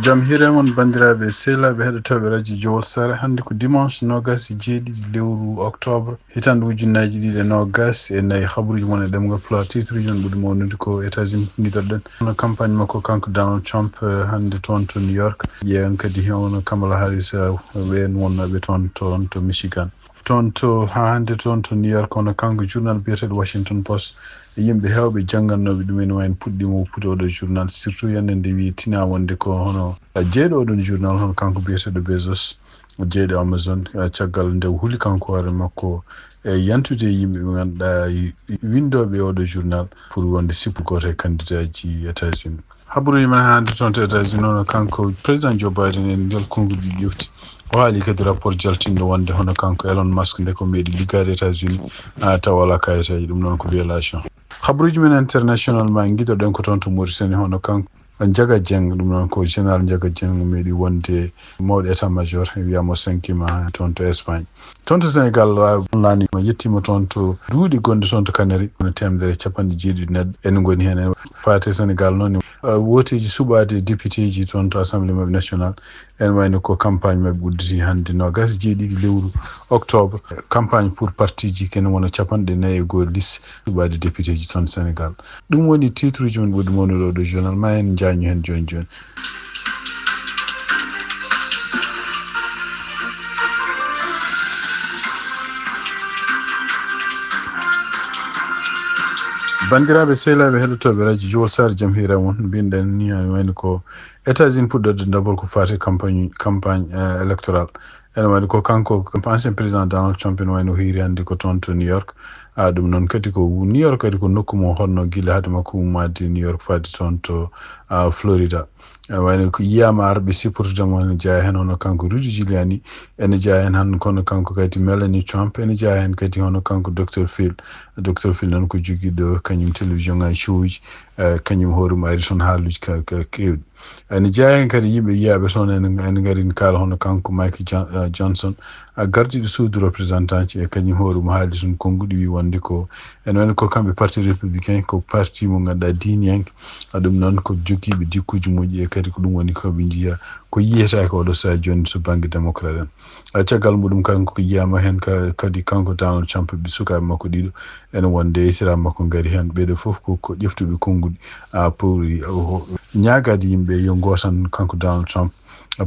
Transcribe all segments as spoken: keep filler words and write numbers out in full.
Jam hiiran mon, banndiraaɓe sehilaaɓe heɗotooɓe radio Jowol Sare. Hannde ko dimanche noogaas e jeeɗiɗi lewru octobre, hitaande ujunnaaji ɗiɗi e noogaas e nayi. Habaruuji mon e ɗemngal Pulaar. Titruuji mon ɓuri mawnude ko États-Unis ngiɗoɗen. Hono campagne makko kanko Donald Trump, eh, hannde toon to New York. Ƴeewen kadi hono Kamala Harris, eh, ɓeen wonnooɓe toon, toon to Michigan. Toon to, haa hannde toon to New York, hono kanko journal biyeteeɗo Washington Post, e yimɓe heewɓe janngannooɓe ɗum ene wayi no puɗɗiima woppude oɗo journal, surtout yannde nde wiyi tinaa wonde ko hono jeeyɗo oɗon journal, hono kanko biyeteeɗo Bezos, jeeyɗo Amazon, eh, caggal nde o huli kanko hoore makko e yantude e yimɓe ɓe ngannduɗaa winndooɓe oɗo journal pour wonde sippu gooto e candidat ji États-Unis. Habaruuji men hannde toon to États-Unis, hono kanko président Joe Biden en ngel konngol ɗi ƴefti. O haali kadi rapport jaltinɗo wonde hono kanko Elon Musk nde ko meeɗi liggaade États-Unis, ah, tawa alaa kayitaaji, ɗum noon ko violation. Habaruuji men international ma ngiɗoɗen ko toon to Mauritanie, hono kanko Njaga Dieng, ɗum noon ko général Njaga Dieng meeɗi wonde mawɗo état major, e wiyama o sankima toon to Espagne. Toon to Sénégal, wa-, laani o yettiima toon to duuɗi gonɗi toon to Kanari, kono teemedere e capanɗe jeeɗiɗi neɗɗo ene ngoni heen. Faate Sénégal noon, eh, wooteeji suɓaade député ji toon to Assemblée maɓɓe nationale, ene wayno ko campagne maɓɓe udditi hannde noogaas e jeeɗiɗi lewru octobre. Campagne pour parti ji kene wona capanɗe nayi e goo liste suɓaade député ji toon Sénégal. Ɗum woni titruuji men ɓurɗi mawnude oɗo journal. Ma en njañu heen jooni jooni. Banndiraaɓe sehilaaɓe heɗotooɓe radio Jowol Sare, jam hiira mon. Mbinɗen ni, ene wayno ko États-Unis puɗɗorde d'abord ko faati campagne, campagne, eh, électorale. Ene wayno ko kanko ancien président Donald Trump ene wayno hiiri hannde ko toon to New York. Ah, ɗum noon kadi ko New York kadi ko nokku mo honno gila hade makko ummaade New York faade toon to, ah, Florida. Ene wayno ko yiyaama arɓe sipportude mo, ene jeyaa heen hono kanko Rudy Giuliani, ene jeyaa heen han kono kanko kadi Melania Trump, ene jeyaa heen kadi hono kanko Docteur Phil. Docteur Phil noon ko jogiiɗo kañum télévision ngaji show uji, eh, kañum hoore mum ari toon haaluuji ka, ka keewɗi. Ene jeyaa heen kadi yimɓe yiyaaɓe toon ene, ene ngari ne kaala hono kanko Mike Jon-, eh, Johnson, a gardiiɗo suudu représentant ji, e kañum hoore mum haali toon konnguɗi wi wonde ko ene wayno ko kamɓe parti républicain ko parti mo ngannduɗaa diiniyanke, a ɗum noon ko jogiiɓe jikkuuji moƴƴi e kadi ko ɗum woni ko ɓe njiya ko yiyetaake oɗo sahaa jooni to bannge démocrate en. A caggal muɗum kanko ko yiyaama heen ka-, kadi kanko Donald Trump ɓe sukaaɓe makko ɗiɗo ene wonde e sira makko ngari heen. Ɓeeɗo fof ko, ko ƴeftuɓe konnguɗi, a, pour, o, o, ñaagaade yimɓe yo ngootan kanko Donald Trump,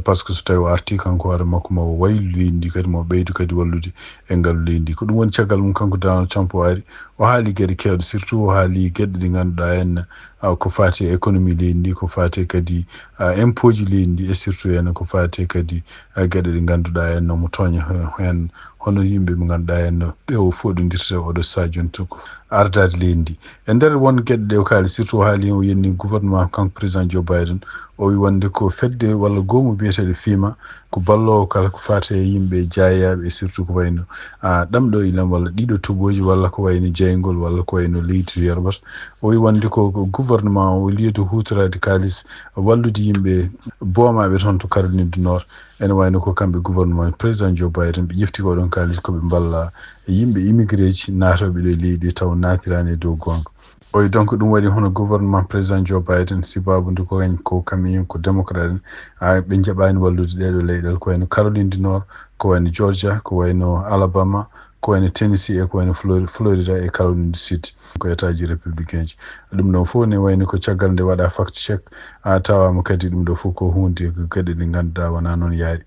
par ce que so tawi o arti kanko hoore makko ma o waylu leydi ndi kadi ma o ɓeydu kadi wallude e ngalu leydi ndi. Ko ɗum woni caggal mum kanko Donald Trump o ari, o haali geɗe keewɗe, surtout o haali geɗe ɗe ngannduɗaa en, a, ko faati e économie leydi ndi, ko faati kadi, a, impôt ji leydi ndi, e surtout en ko faati kadi, a, geɗe ɗe ngannduɗaa en no mo tooña he-, heen, hono yimɓe ɓe ngannduɗaa en no ɓe o foɗondirta oɗo sahaa jooni to ko ardaade leydi ndi. E nder won geɗe ɗe o kaali, surtout o haali heen, o yenni gouvernement kanko président Joe Biden, o wi wonde ko fedde walla goomu biyeteeɗo FEMA, ko balloowo kala ko faati e yimɓe jaayaaɓe, e surtout ko wayno, a, ɗamɗo ilam walla ɗiɗo toɓooji walla ko wayno jeyngol walla ko wayno leydi to yerɓata. O wi wonde ko, ko gouvernement o lieu de huutoraade kaalis wallude yimɓe boomaaɓe toon to Caroline du Nord. Ene wayno ko kamɓe gouvernement président Joe Biden ɓe ƴefti ko ɗon kaalis ko ɓe mballa e yimɓe immigré ji naatooɓe ɗo e leydi taw naatiraani e dow goonga. O wi donc ɗum waɗi hono gouvernement président Joe Biden, sibabu nde ko kañ-, ko kamɓe ko démocrate en, a, ɓe njaɓaani wallude ɗeɗo leyɗeele ko wayno Caroline du Nord, ko wayno Georgia, ko wayno Alabama, ko wayno Tennessee e ko wayno Flori-, Florida e Caroline du Sud, ko état ji républicain ji. Ɗum ɗon fof ne wayno ko caggal nde waɗa fact check, a, tawaama kadi ɗum ɗo fof ko hunde ko geɗe ɗe ngannduɗaa wonaa noon yaari.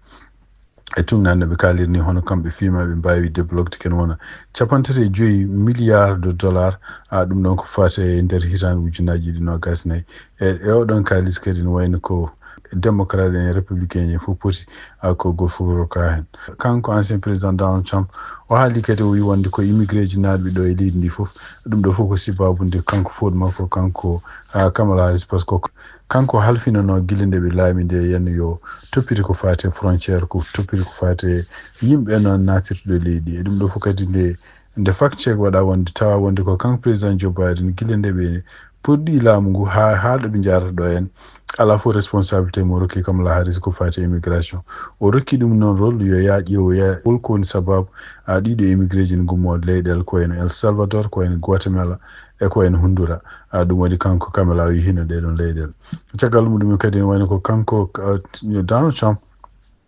E tun nan no ɓe kaaliri ni, hono kamɓe FEMA ɓe mbaawi débloqué ken wona capanɗe tati e joyi milliards de dollars, a, ɗum ɗon ko faati e nder hitaande ujunnaaji ɗiɗi noogaas e nayi. E, e oɗon kaalis kadi no wayno ko démocrate en républicain en fof poti, a, ko goto fof rokka heen. Kanko ancien président Donald Trump, o haali kadi, o wi wonde ko immigré ji naatɓe ɗo e leydi ndi fof, ɗum ɗo fof ko sibabu nde kanko fooɗ makko, kanko, a, Kamala Harris, par ce que ko kanko halfinanoo gila nde ɓe laami nde, yenno yo toppite ko faati e frontière, ko toppite ko faati e yimɓe noon naatirɓe ɗo leydi. E ɗum ɗo fof kadi nde, nde fact check waɗa wonde tawa wonde ko kanko président Joe Biden gila nde ɓe puɗɗi laamu ngu haa, haa ɗo ɓe njaarata ɗo en. Alaa fof responsabilité mo rokki Kamala Harris ko faati e immigration. O rokki ɗum noon rôle yo yaa ƴeewo yaa hol ko woni sababu a ɗiɗo immigré ji ne ngummo leyɗeele ko wayno El Salvador, ko wayno Guatemala, e ko wayno Honduras. A ɗum waɗi kanko Kamala o yehino ɗee ɗoon leyɗeele. Caggal muɗum kadi ne wayno ko kanko, ah, Donald Trump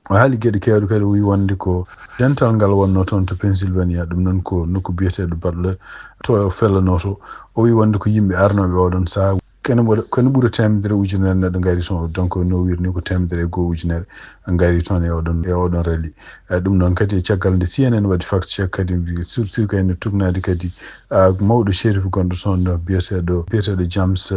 o haali geɗe keewɗe kadi o wi wonde ko dental ngal wonno toon to Pennsylvania, ɗum noon ko nokku biyeteeɗo Butler to fellanoo to. O wi wonde ko yimɓe arnooɓe oɗon sahaa kene ɓura kene ɓura temedere ujunere neɗɗo ngari toon, donc no wirni ko temedere e goo ujunere ngari toon e oɗon e oɗon rali. E ɗum noon kadi e caggal nde C N N waɗi fact check kadi surtout ko ene tugnaade kadi ah, mawɗo shérif gonɗo toon biyeteeɗo biyeteeɗo James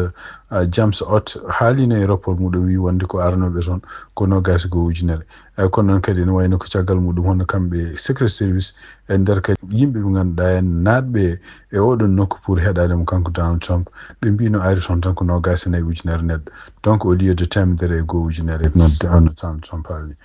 ah, James Ott haalino e rapport muɗum wi wonde ko arnooɓe toon ko noogaas e goo ujunere. Eyyi, kono noon kadi ene wayno ko caggal muɗum hono kamɓe Secret Service e nder kadi yimɓe ɓe ngannduɗaa en naatɓe e oɗon nokku pour heɗaade mo kanko Donald Trump. Ɓe mbino ari toon tan ko noogaas e nayi ujunere neɗɗo. Donc au lieu de temedere e goo ujunere no Donald Trump haalni.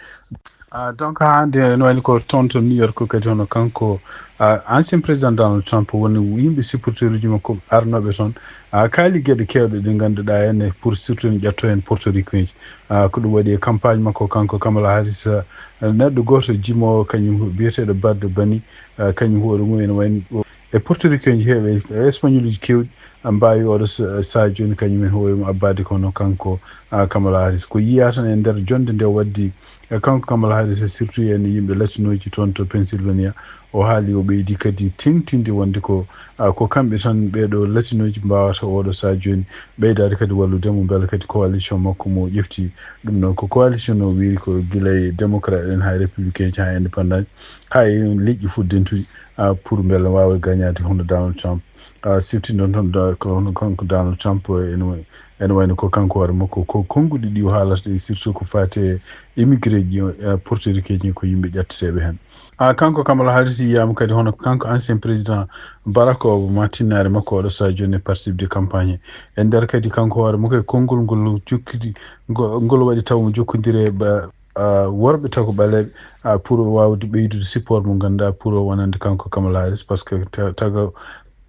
Ah, donc haa hannde ene wayno ko toon to New York kadi hono kanko ah, ancien président Donald Trump woni yimɓe supporteruji makko arnooɓe toon. Ah, kaali geɗe keewɗe ɗe ngannduɗaa en e pour surtout en ƴetto en portoricain ji. Ah, ko ɗum waɗi e campagne makko kanko Kamala Harris, ah, neɗɗo gooto jimoowo kañum biyeteeɗo Bad Bunny, ah, kañum hoore mum ene wayno e portoricain ji heewɓe e espagnol uji keewɗi mbaawi oɗo sa- sahaa jooni kañum en hoore mum abbaade kono kanko ah, Kamala Harris ko yiyaa tan e nder jonnde nde o waddi e kanko Kamala Harris e surtout en yimɓe latinoji toon to Pennsylvania. O haali o ɓeydi kadi tengtinde wonde ko ah, ko kamɓe tan ɓeeɗo latinoji mbawata oɗo sahaa jooni ɓeydaade kadi wallude mo mbela kadi coalition makko mo ƴefti ɗum noon ko coalition o wiiri ko gila e démocrate en haa républicain ji haa indépendant haa e leƴƴi fof dentuɗi ah, pour mbela waawa gañaade hono Donald Trump. Ah, sifti noon tan da- ko hono kanko Donald Trump ene ene wayno ko kanko hoore makko ko konnguɗi ɗi o haalata ɗi surtout ko faati e immigré ji eh, portoricain ji ko yimɓe ƴetteteeɓe heen. Ah, kanko Kamala Harris yiyaama kadi hono kanko ancien président Barack Obama tinnaare makko oɗo sahaa jooni e participe de campagne e nder kadi kanko hoore makko e konngol ngol jokkidi ngo- ngol waɗi taw mo jokkondire ba ah, worɓe taw ko ɓaleeɓe ah, pour o waawde ɓeydude support mo ngannduɗaa pour o wonande kanko Kamala Harris par ce que ta- taga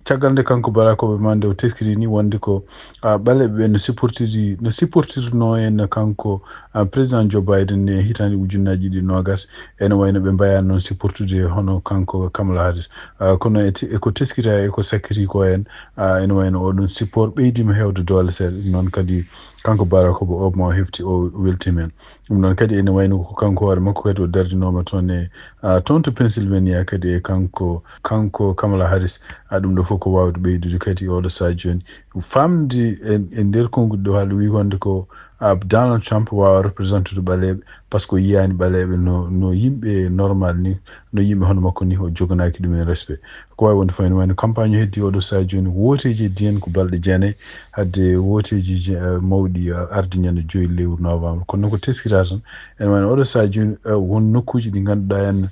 caggal nde kanko Barack Obama nde o teskiri ni wonde ko ah, ɓaleeɓe ɓe no supportiri no supportirno en kanko ah, président Joe Biden e hitaande ujunnaaji ɗiɗi noogas ene wayno ɓe mbayaani noon supportude hono kanko Kamala Harris. Ah, kono e te- e ko teskita e ko sakkiti ko en ah, ene wayno oɗon support ɓeydiima heewde doole seeɗa ɗum noon kadi kanko Barack Obama o hefti o weltiima en. Ɗum noon kadi ene wayno ko kanko hoore makko kadi o dardinooma toon e ah, toon to Pennsylvania kadi e kanko kanko Kamala Harris. Ah, ɗum ɗo fof ko waawde ɓeydude kadi oɗo sahaa jooni famde e e nder konnguɗi ɗo haala wi wonde ko ah, Donald Trump waawa représentude ɓaleeɓe par ce que o yiyaani ɓaleeɓe no no yimɓe normal ni no yimɓe hono makko ni o joganaaki ɗum en respect. Ko waawi wonde fof ene wayno campagne o heddi oɗo sahaa jooni wooteeji heddi heen ko balɗe jeenayi hadde wooteeji je- eh, mawɗi eh, arde ñande joyi lewru novembre kono noon ko teskita tan ene wayno oɗo sahaa jooni eh, won nokkuuji ɗi ngannduɗaa en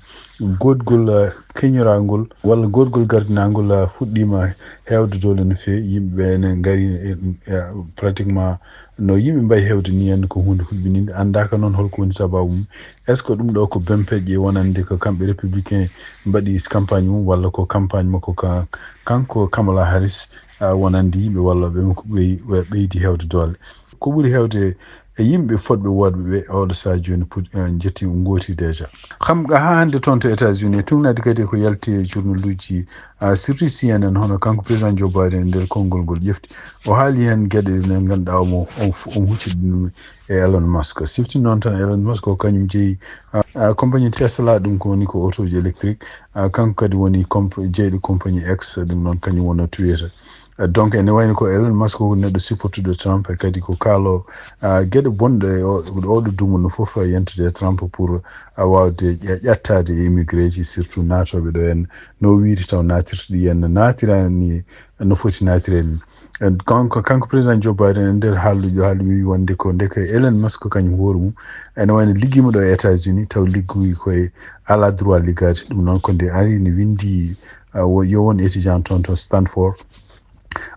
goodgol eh, keñoraangol walla goodgol gardinaangol eh, fuɗɗiima heewde doole no feewi yimɓe ɓe ene ngari eh, eh, pratiquement no yimɓe mbayi heewde ni heen ko huunde hulɓininde anndaaka noon holko woni sababu mum. Est ce que ɗum ɗo ko bempeƴƴe wonande ko kamɓe républicain mbaɗi campagne mum walla ko campagne makko ka kanko Kamala Harris ah, wonande yimɓe walla ɓe ko ɓey- ɓe- ɓeydi heewde doole? Ko ɓuri heewde e yimɓe fodɓe woodɓe ɓe oɗo sahaa jooni put eh, jetti ngooti déjà. Kam haa hannde toon to États-Unis e tugnaade kadi ko yalti e journal uji ah, surtout C N N hono kanko président Joe Biden e nder konngol ngol ƴefti o haali heen geɗe ɗe ngannduɗaa omo on hucci ɗum e Elon Musk. Sifti noon tan Elon Musk ko kañum jeyi ah, ah, compagnie Tesla ɗum ko woni ko autoji électrique. Ah, kanko kadi woni comp- jeyɗo compagnie X ɗum noon kañum wonno Twitter. Ah, donc ene wayno ko Elon Musk ko neɗɗo supportuɗo Trump e kadi ko kaalo ah, geɗe bonɗe e o- oɗo dumunna fof yentude e Trump pour ah, waawde ƴe- ƴettaade e immigré ji surtout naatooɓe ɗo en no wiiri taw naatirta ɗi en no naatirani no foti naatirde ni. En kanko kanko président Joe Biden e nder haaldujo haali wi wonde ko ndeke Elon Musk ko kañum hoore mum ene wayno liggiima ɗo e États-Unis taw liggoyi koye ala droit liggaade ɗum noon ko nde ari ne windi ah, wo- yo won étudiant toon to Stanford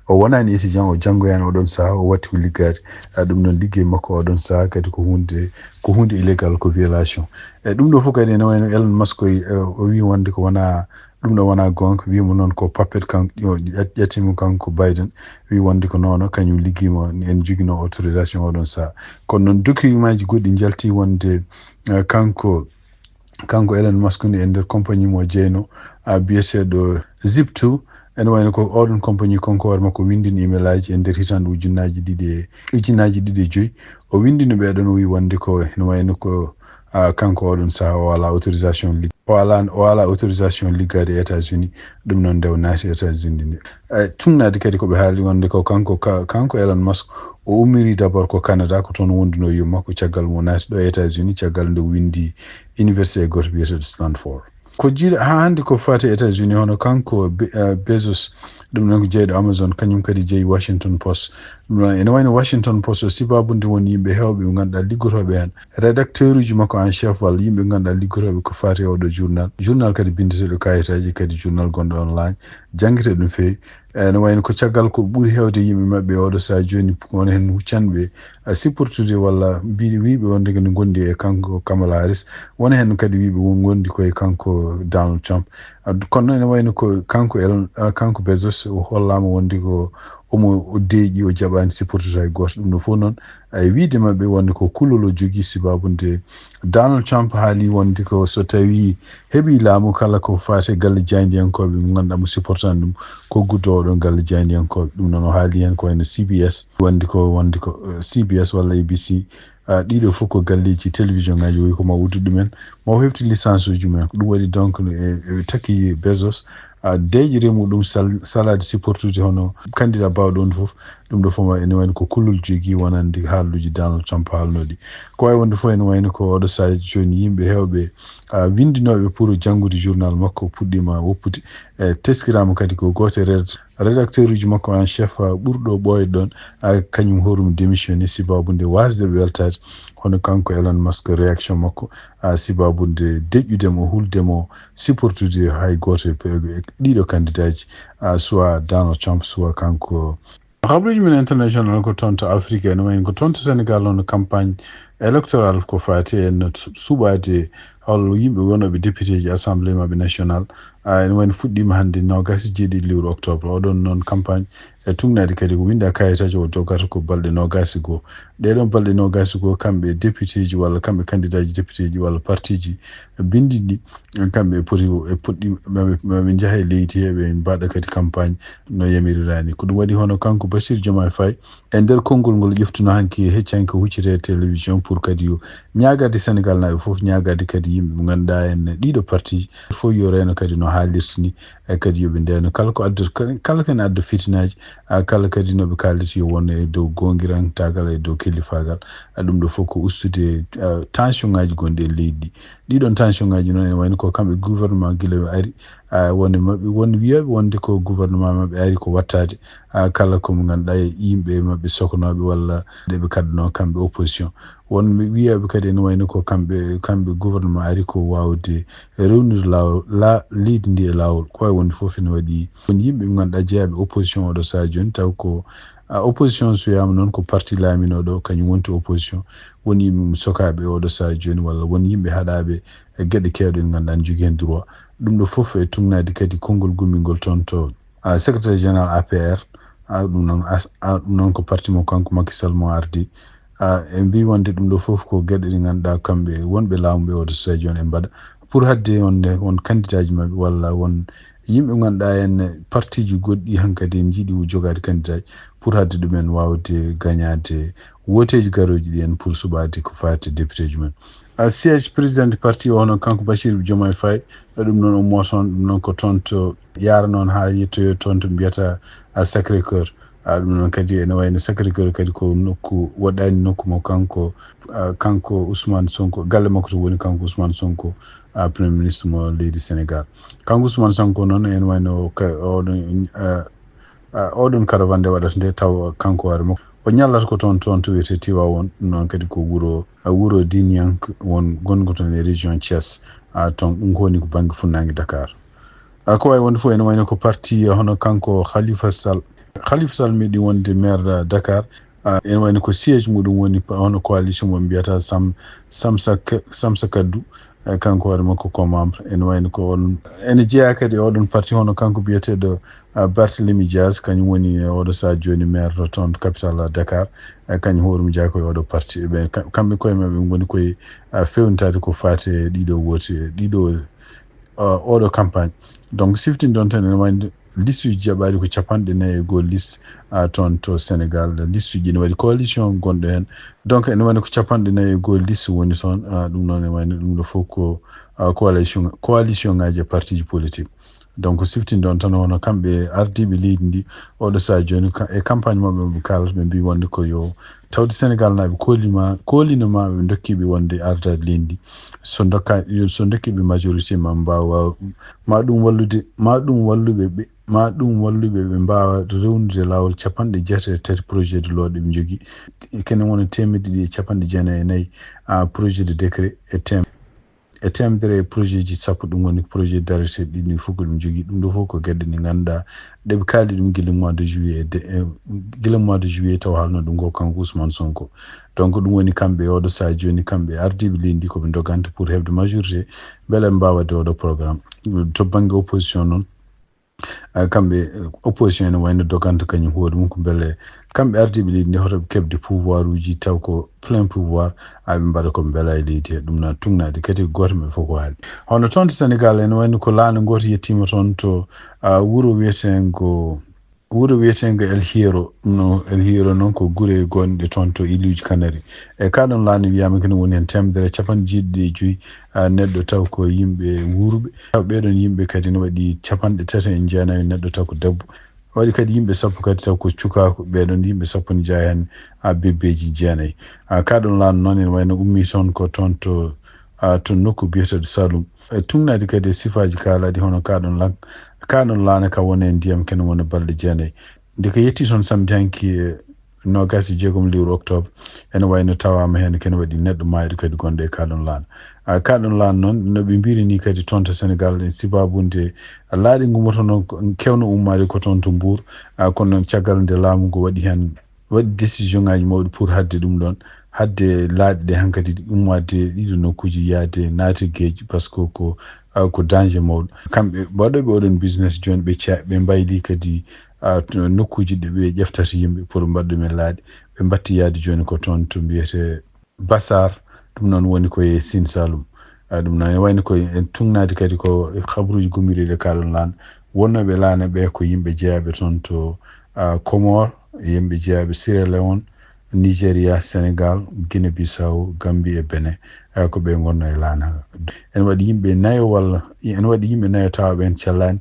o wonani étudiant o janngoyani oɗon saha o watti ko liggaade ah, ɗum noon liggey makko oɗon saha kadi ko hunde ko hunde illégal ko violation. E ɗum ɗo fof kadi ene wayno Elon Musk o o wi wonde ko wona Ɗum ɗo wonaa goonga, wiimo noon ko pappet kan ƴo- ƴat- ƴattiimo kanko Biden, wii wonde ko noon kañum liggiima, en joginoo autorisation oɗon sahaa. Kono noon document aji goɗɗi njalti wonde, eh, kanko, kanko Elon Musk ne e nder compagnie mo jeyno, ah, biyeteeɗo Zip two, ene wayno ko oɗon compagnie kanko hoore makko winndini email aji e nder hitaande ujunnaaji ɗiɗi e, ujunnaaji ɗiɗi e joyi. O winndini ɓeeɗon, o wii wonde ko ene wayno ko, ah, kanko oɗon sahaa o alaa autorisation lig-, o alaa, o alaa autorisation liggaade e États-Unis, ɗum noon nde o naati États-Unis nde. Eh, tuugnaade kadi ko ɓe haali wonde ko kanko, ka-, kanko Elon Musk, o ummiri d'abord ko Canada, ko toon wondunoo yumma, ko caggal mo naati ɗo États-Unis, caggal nde o winndi université gooto biyeteeɗo Stanford. Ko jiiɗa haa hannde ko faati e États-Unis, hono kanko Be-, eh, Bezos, ɗum noon ko jeyɗo Amazon, kañum kadi jeyi Washington Post. Ɗum noon ene wayno Washington Post o, sibaabu nde won yimɓe heewɓe ɓe ngannduɗaa liggotooɓe heen, rédacteur uji makko en chef walla yimɓe ɓe ngannduɗaa liggotooɓe ko faati e oɗo journal. Journal kadi binndeteeɗo kayitaaji, kadi journal gonɗo online, janngete ɗum feewi. Eh, no wayno ko caggal ko ɓuri heewde yimɓe maɓɓe oɗo sahaa jooni, won heen huccanɓe, a, supportude walla mbiɗi wiiɓe wonde ko ne ngondi e kanko Kamala Harris, won heen kadi wiiɓe won ngondi koye kanko Donald Trump. A, kono ene wayno ko kanko Elon, a, kanko Bezos o hollaama wonde ko omo o deeƴi, o jaɓaani supportude hay gooto. Ɗum ɗo fof noon, ay, wiide maɓɓe wonde ko kulol o jogii, sibaabu nde Donald Trump haali wonde ko so tawii heɓii laamu, kala ko faati e galle jaayndiyankooɓe mo ngannduɗaa mo supportani ɗum, ko guddo oɗon galle jaayndiyankooɓe. Ɗum noon o haali heen ko wayno C B S, wonde ko, wonde ko, eh, C B S walla A B C. Ah, ɗiɗo fof ko galleeji télévision ngaji, o wi ko ma uddu ɗumen, ma o hefti licence uji mumen. Ko ɗum waɗi donc no e, e takki Bezos, ah, deeƴre muɗum sal-, salaade supportude hono candidat baawɗo on fof. Ɗum ɗo fof ma ene wayno ko kulol jogii wonande haalluuji Donald Trump haalnooɗi. Ko wawi wonde fof ene wayno ko oɗo sahaa jooni yimɓe heewɓe, ah, winndinooɓe pour janngude journal makko puɗɗiima woppude. E teskiraama kadi ko gooto e red-, rédacteur uji makko en chef, ah, ɓurɗo ɓooyde ɗoon, ah, kañum horum démissionné sibaabu nde waasde ɓe weltaade. Hono kanko Elon Musk réaction makko, ah, sibaabu nde deƴƴude mo, hulde mo, supportude hay gooto e pe-, e ɗiɗo candidat ji, ah, soit Donald Trump, soit kanko. Habruuji men international ko toon to Afrique, ene wayi ko toon to Sénégal, hono campagne électorale ko faati e no su-, suɓaade hol yimɓe wonooɓe député ji assemblée maɓɓe nationale. Ah, ene wayno fuɗɗiima hannde noogaas e jeeɗiɗi lewru octobre. Oɗon noon campagne e tuugnaade kadi ko winnda kayitaaji o dogata ko balɗe noogaas e goo. Ɗee ɗoon balɗe noogaas e goo, kamɓe député ji walla kamɓe candidat ji député ji walla parti ji binndi ɗi, kamɓe e poti, e poɗɗi, maɓe, maɓe njaha e leydi he, ɓe mbaɗa kadi campagne no yamirirani. Ko ɗum waɗi hono kanko Bassirou Diomaye Faye, e nder konngol ngol ƴeftuno hanki heccanke huccite e télévision pour kadi yo ñaagade Sénégal naaɓe fof, ñaagade kadi yimɓe ɓe ngannduɗaa en ɗiɗo parti fof yo reyno kadi no haalirta ni, e kadi yo ɓe ndeyno kala ko adda, kala ko ene adda fitinaaji, a, kala kadi no ɓe kaalata yo won e dow goongirantaagal e dow kellifaagal. A, ɗum ɗo fof ko ustude, a, tension ngaji gonɗi e leydi ɗi. Ɗiɗon tension ngaji noon ene wayno ko kamɓe gouvernement gila ɓe ari, a, wonde maɓɓe, won wiyooɓe wonde ko gouvernement maɓɓe ari ko wattaade, a, kala ko mo ngannduɗaa e yimɓe maɓɓe sokonooɓe walla ɗe ɓe kaɗanoo kamɓe opposition. Won wiyooɓe kadi ene wayno ko kamɓe, kamɓe gouvernement ari ko waawde rewnude laawol, la-, leydi ndi e laawol. Ko wawi wonde fof ene waɗi won yimɓe ɓe ngannduɗaa jeyaaɓe opposition oɗo sahaa jooni, taw ko, a, opposition so wiyaama noon ko parti laaminooɗo kañum wonti opposition. Won yimɓe mum sokaaɓe oɗo sahaa jooni walla won yimɓe haɗaaɓe e geɗe keewɗe ɗe ngannduɗaa ne jogii heen droit. Ɗum ɗo fof e tuugnaade kadi konngol gummingol toon to, a, secrétaire général A P R, a, ɗum noon as-, a, ɗum noon ko parti mo kanko Macky Sall mo ardi. A, e mbi wonde ɗum ɗo fof ko geɗe ɗe ngannduɗaa kamɓe wonɓe laamu ɓe oɗo sahaa jooni e mbaɗa pour hadde wonde won candidat ji maɓɓe walla won yimɓe ngannduɗaa en parti ji goɗɗi hankadi en njiɗi jogaade candidat ji pour hadde ɗumen waawde gañaade wooteeji garooji ɗi en pour suɓaade ko faati député ji men. A, siège président du parti o hono kanko Bassirou Diomaye Faye, ɗum noon ummo toon, ɗum noon ko toon to yaara noon haa yettoyo toon to mbiyata, a, Sacré Cœur. A, ɗum noon kadi ene wayno Sacré Cœur kadi ko nokku woɗɗaani nokku mo kanko, a, kanko Ousmane Sonko, galle makko to woni kanko Ousmane Sonko, a, Premier Ministre mo leydi Sénégal. Kanko Ousmane Sonko noon ene wayno ka-, oɗon, a, a, oɗon caravane nde waɗata nde taw kanko hoore makko o ñallata ko toon, toon to wiyetee Tivaouane. Ɗum noon kadi ko wuro, a, wuro diiniyanke won gongo toon e région Thiès. A, toon ɗum ko woni ko bannge funnaange Dakar. A, ko wawi wonde fof ene wayno ko parti, a, hono kanko Khalifa Sall. Khalifa Sall meeɗi wonde maire, a, Dakar. A, ene wayno ko siège muɗum woni pa-, hono coalition mo mbiyata Sam-, Samsa K-, Samsa Kaddu. Eh, kanko hoore makko ko membre, ene wayno ko on, ene jeyaa kadi e oɗon parti, hono kanko biyeteeɗo, ah, Barthélemy Diaz, kañum woni, eh, oɗo sahaa jooni maire to toon capitale Dakar. Eh, kañum hoore mum jeyaa ko e oɗo parti. Ɓe, ka-, kamɓe koye maɓɓe ngoni koye, ah, fewnitaade ko faati e ɗiɗo wote, ɗiɗo, ah, oɗo campagne. Donc, siftinɗon tan ene wayno liste uji jaɓaaɗi ko capanɗe nayi e goo liste, ah, toon to Sénégal. Liste uji ne waɗi coalition gonɗo heen. Donc, ene wayno ko capanɗe nayi e goo liste woni toon. Ah, ɗum noon ene wayno ɗum ɗo fof ko, ah, coalition, coalition ngaji e parti ji politique. Donc, siftinɗon tan hono kamɓe ardiiɓe leydi ndi, oɗo sahaa jooni ka-, e campagne maɓɓe ɓe kaalata, ɓe mbii wonde ko yo tawde Sénégal naaɓe koolima, koolino ma ɓe ndokkiiɓe wonde ardaade leydi ndi. So ndokka-, yo, so ndokkiiɓe majorité ma mbaawa, ma ɗum wallude, ma ɗum walluɓe ɓe, ma ɗum walluɓe ɓe mbaawa rewnude laawol capanɗe jeetati e tati projet de loi ɗi ɓe njogii. Kene wona teemedde ɗiɗi e capanɗe jeenayi e nayi, ah, projet de décret e tem-, e teemedere e projet ji sappo, ɗum woni projet d'arrêté ɗi ɗum fof ko ɗum jogii. Ɗum ɗo fof ko geɗe ɗe ngannduɗaa ɗe ɓe kaali ɗum gila mois de juillet, de, eh, gila mois de juillet taw haalno ɗum ko kanko Ousmane Sonko. Donc, ɗum woni kamɓe oɗo sahaa jooni, kamɓe ardiiɓe leydi ndi ko ɓe ndoganta pour heɓde majorité, mbele ɓe mbaawa waɗde oɗo programme. To bannge opposition noon, ah, kamɓe, eh, opposition ene wayno doganta kañum hoore mum ko mbele kamɓe ardiiɓe leydi ndi hoto ɓe keɓde pouvoir uji taw ko plein pouvoir, ah, ɓe mbaɗa ko mbela e leydi he. Ɗum na tugnaade kadi gooto men fof ko haali. Hono toon to Sénégal ene wayno ko laana gooto yettiima toon to, ah, wuro wiyeteengo, wuro wiyeteengo El Hierro. No El Hierro noon ko gure gonɗe toon to iluuji Kanari. E kaa ɗoon laana wiyaama kene woni heen teemedere e capanɗe jeeɗiɗi e joyi, ah, neɗɗo taw ko yimɓe wuurɓe. Taw ɓee ɗoon yimɓe kadi no waɗi capanɗe tati e jeenayi neɗɗo taw ko debbo. Waɗi kadi yimɓe sappo kadi taw ko cukaaku. Ɓee ɗoon yimɓe sappo ne jeyaa heen, ah, bebbeeji jeenayi. Ah, kaa ɗoon laana noon ene wayno ummii toon ko toon to, ah, to nokku biyeteeɗo Saloum. E tugnaade kadi e sifaaji kaalaaɗi hono kaa ɗoon lan-, kaa ɗoon laana ka woni e ndiyam kene woni balɗe jeenayi. Nde ka yettii toon samedi hanki, eh, noogaas e jeegom lewru octobre, ene wayno tawaama heen kene waɗi neɗɗo maayɗo kadi gonɗo e kaa ɗoon laana. Ah, kaa ɗoon laana noon, no ɓe mbiri ni kadi toon to Sénégal, e sibaabu nde laaɗe ngummotono kewno ummaade ko toon to Mbour, ah, kono noon caggal nde laamu ngu waɗi heen, waɗi décision ngaji mawɗi pour haɗde ɗum ɗoon, haɗde laaɗe ɗe hankadi ummaade ɗiɗo nokkuuji, yaade naate geeji, par ce que ko, ah, ko danger mawɗo. Kamɓe waɗooɓe oɗon business jooni ɓe ca-, ɓe mbayli kadi, ah, to nokkuuji ɗi ɓe ƴeftata yimɓe pour mbaɗa ɗum e laaɗe. Ɓe mbatti yaade jooni ko toon to mbiyetee Basaar, ɗum noon woni ko e Sine Saloum. Ah, ɗum noon ene wayno ko en tugnaade kadi ko e habaruuji gummiriiɗi e kaa ɗoon laana. Wonnooɓe laana ɓe ko yimɓe jeyaaɓe toon to, ah, Comores, yimɓe jeyaaɓe Sierra Leone, Nigeria, Sénégal, Guinée Bissau, Gambie e Benin. Ah, ko ɓe ngonnoo e laana. Ene waɗi yimɓe nayo walla, ene waɗi yimɓe nayo tawa ɓeen callaani.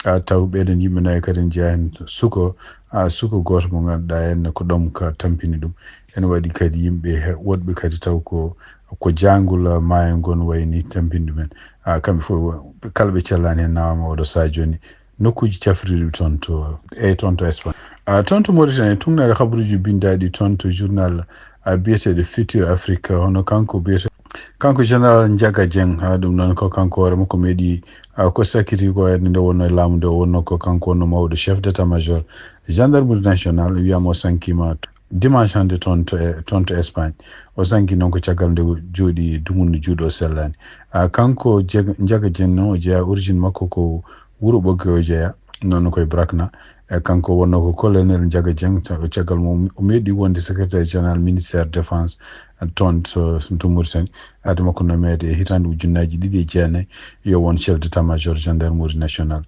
Ah, taw ɓee ɗoon yimɓe nayo kadi ne jeyaa heen suko, ah, suko gooto mo ngannduɗaa heen ko ɗom ka tampini ɗum. Ene waɗi kadi yimɓe he-, woɗɓe kadi taw ko, ko jaangol maayo ngon wayni tampini ɗumen. Ah, kamɓe fof, kala ɓe callaani heen nawaama oɗo sahaa jooni. Nokkuuji cafrirɗi toon to, e toon to Espagne. Ah, toon to Mauritanie, tugnaade habaruuji binndaaɗi toon to journal, ah, biyeteeɗo Futur Afrique, hono kanko biyete-, kanko Général Ndiaga Dieng, ah, ɗum noon ko kanko hoore makko meeɗi, ah, ko sakkiti ko e nde wonnoo e laamu nde, o wonnoo ko kanko wonnoo mawɗo chef d'état-major gendarmerie nationale, wiyaama o sankiima dimanche hannde toon to e, toon to Espagne. O sanki noon ko caggal nde o jooɗi dumunna juuɗe o sellaani. Ah, kanko Jeg-, Ndiaga Dieng noon o jeyaa, origine makko ko wuro Ɓoggee o jeyaa, noon koye Brakna. E kanko wonnoo ko colonel Ndiaga Dieng, ta-, caggal mum o meeɗi wonde secrétaire général ministère défense, eh, toon to, to Mauritanie. Aade makko nomeede e hitaande ujunnaaji ɗiɗi e jeenayi, yo won chef d'état-major gendarmerie nationale.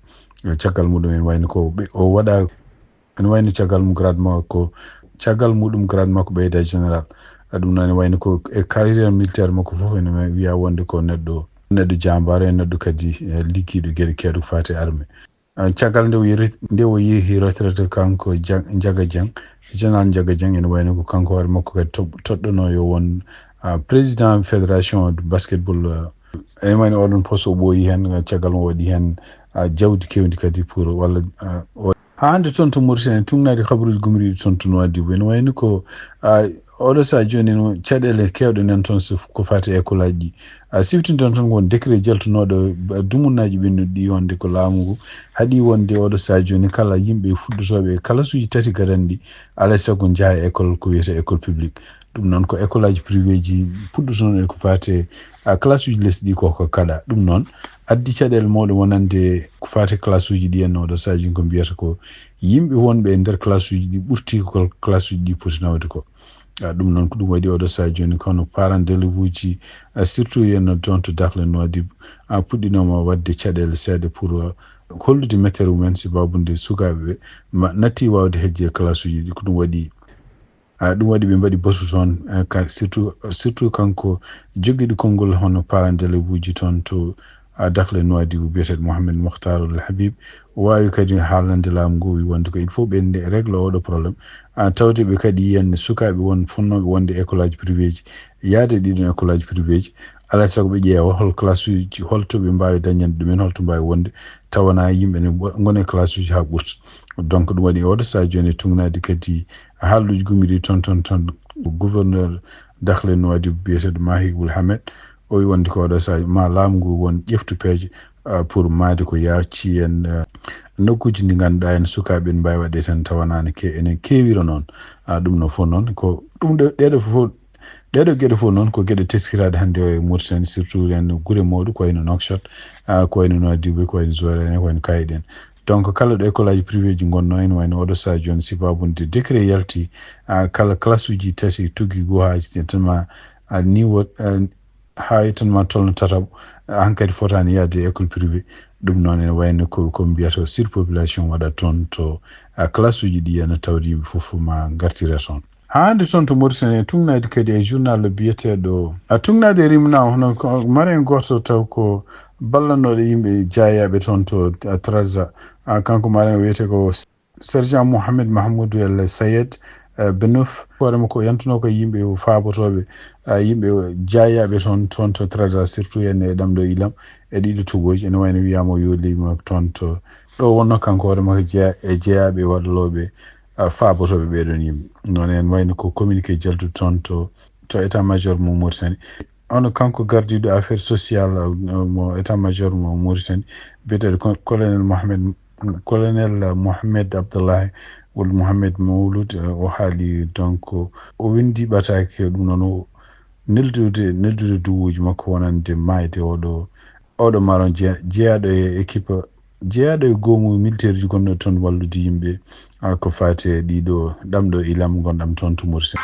Eh, caggal muɗum en wayno ko ɓe-, o waɗa, ene wayno caggal mum grade makko, caggal muɗum grade makko ɓeyda général. Eh, ɗum noon ene wayno ko e carrière militaire makko fof ene wiya wonde ko neɗɗo, neɗɗo jambaaro e neɗɗo kadi, eh, liggiiɗo geɗe keewɗe ko faati e armée. Eh, caggal nde o yehi, nde o yehi retraite kanko Ja-, Ndiaga Dieng, Général Ndiaga Dieng, ene wayno ko kanko hoore makko kadi to-, toɗɗono yo won, ah, président fédération de basketball, ah, ene wayno oɗon poste o ɓooyi heen, ah, caggal o waɗi heen, ah, jawdi kewndi kadi pour walla, ah, o-, haa hannde toon to Mauritanie, tugnaade habaruuji gummiriiɗi toon to Nouadhibou. Ene wayno ko, ah, oɗo sahaa jooni noon, caɗeele keewɗe nan toon so ko faati e école aji ɗi. A siftinto tan ko won décret jaltunooɗo, ba, dumunnaaji ɓennuɗi ɗi wonde ko laamu ngu haɗi wonde oɗo sahaa jooni kala yimɓe fuɗɗotooɓe e kalasuuji tati gadanɗi, alaa e sago njaha e école ko wiyetee école publique. Ɗum noon ko école aji privé ji puɗɗoto noon e ko faate a classe uji lesɗi ɗi koko kaɗa. Ɗum noon addi caɗeele mawɗe wonande ko faate classe uji ɗi en oɗo saji ko mbiyata ko yimɓe wonɓe e nder classe uji ɗi ɓurti ko classe uji ɗi poti nawde ko. A, ɗum noon ko ɗum waɗi oɗo saha jooni kono parent d'élève uji, a, surtout yen toon to Dakhla Nouadhibou, a, puɗɗinooma waɗde caɗeele seeɗa pour, a, hollude mettere mumen sababu nde sukaaɓe ɓe ma natti waawde hejje classe uji ɗi. Ko ɗum waɗi, a, ɗum waɗi ɓe mbaɗi batu toon, a, ka, surtout, surtout kanko jogiiɗo konngol hono parent d'élève uji toon to, a, Dakhla Nouadhibou biyeteeɗo Mohamed Mokhtar Al Habib. O waawi kadi haalande laamu ngu, o wi wonde ko il faut ɓe nde-, régler oɗo problème. A, tawde ɓe kadi yiyan sukaaɓe won fonnooɓe wonde école aji privé ji, yaade ɗiɗon école aji privé ji. Alaa e sago ɓe ƴeewa hol classe uji, hol to ɓe mbaawi dañande ɗumen, hol to mbaawi wonde, tawana yimɓe ne mbo-, ngona e classe uji haa ɓurta. Donc ɗum waɗi oɗo saha jooni e tugnaade kadi haalluuji gummiɗi toon, toon, toon, gouverneur Dakhla Nouadhibou biyeteeɗo Mahi Ould Hamed, o wi wonde ko oɗo saha ma laamu ngu won ƴeftu peeje, ah, pour maayde ko yaaci en, ah, nokkuuji ɗi ngannduɗaa en sukaaɓe ɓe mbaawi waɗde tan tawa naane ke-, enen keewira noon. Ah, ɗum noon fof noon ko ɗum ɗo, ɗeɗo fof, ɗeɗo geɗe fof noon ko geɗe teskiraaɗe hannde o e Mauritanie, surtout en gure mawɗe ko wayno Nouakchott, ah, ko wayno Nouadhibou, ko wayno Zouérate, ko wayno Kayit en. Donc kala ɗo école aji privé ji ngonno en wayno oɗo saha jooni sababu nde décret yalti, ah, kala classe uji tati tuggi gohaji tellement, ah, niveau, ah, haa tan ma tolno tataɓo, hankadi fotaani yahde e école privé. Ɗum noon ene wayno ko, ko mbiyata surpopulation waɗa toon to, a, classe uji ɗi ene tawde yimɓe fof ma ngartira toon. Haa hannde toon to Mauritanie, tugnaade kadi e journal biyeteeɗo, a, tugnaade e rimna hono ko maren gooto taw ko ballanooɗo yimɓe jeeyaaɓe toon to, a, Trarza. A, kanko maren o wiyetee ko Sergent Mohamed Mahmoud El Sayed, eh, Benouf, hoore makko o yantunoo ko yimɓe faabotooɓe, eh, yimɓe jeeyaaɓe toon, toon to Trarza, surtout en e ɗam ɗo ilam, e ɗiɗo tugooji, ene wayno wiyaama o yooliima toon to, ɗo wonno kanko hoore makko jeeya-, e jeeyaaɓe wallooɓe, eh, faabotooɓe ɓee ɗoon yimɓe. Noon en wayno ko communiqué jaltu toon to, to état major mo Mauritanie. Ono kanko gardiiɗo affaire sociale, eh, mo état major mo Mauritanie, biyeteeɗo ko-, colonel Mohamed, colonel Mohamed Abdoulaye walla Mohamed Mouloud, eh, o haali donc o winndi ɓataake ɗum noon o neldude, neldude duwuuji makko wonande maayde oɗo, oɗo maron jeya-, jeyaaɗo e équipe, jeyaaɗo e goomu militaire ji gonɗo toon wallude yimɓe, ah, ko faati e ɗiɗo ɗam ɗo ilam gonɗam toon to Mauritanie.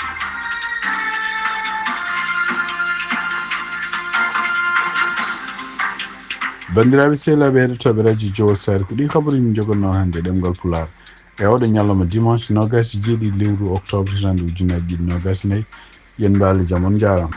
Banndiraaɓe sehilaaɓe heɗotooɓe radio Jowo Sare, ko ɗi kabaruuji min njogannoo hannde ɗemngal Pulaar. E oɗo ñalawma dimanche noogaas e jeeɗiɗi lewru octobre hitaande ujunnaji ɗiɗi noogaas e nayi. Yen mbaali jam, on njaaraama.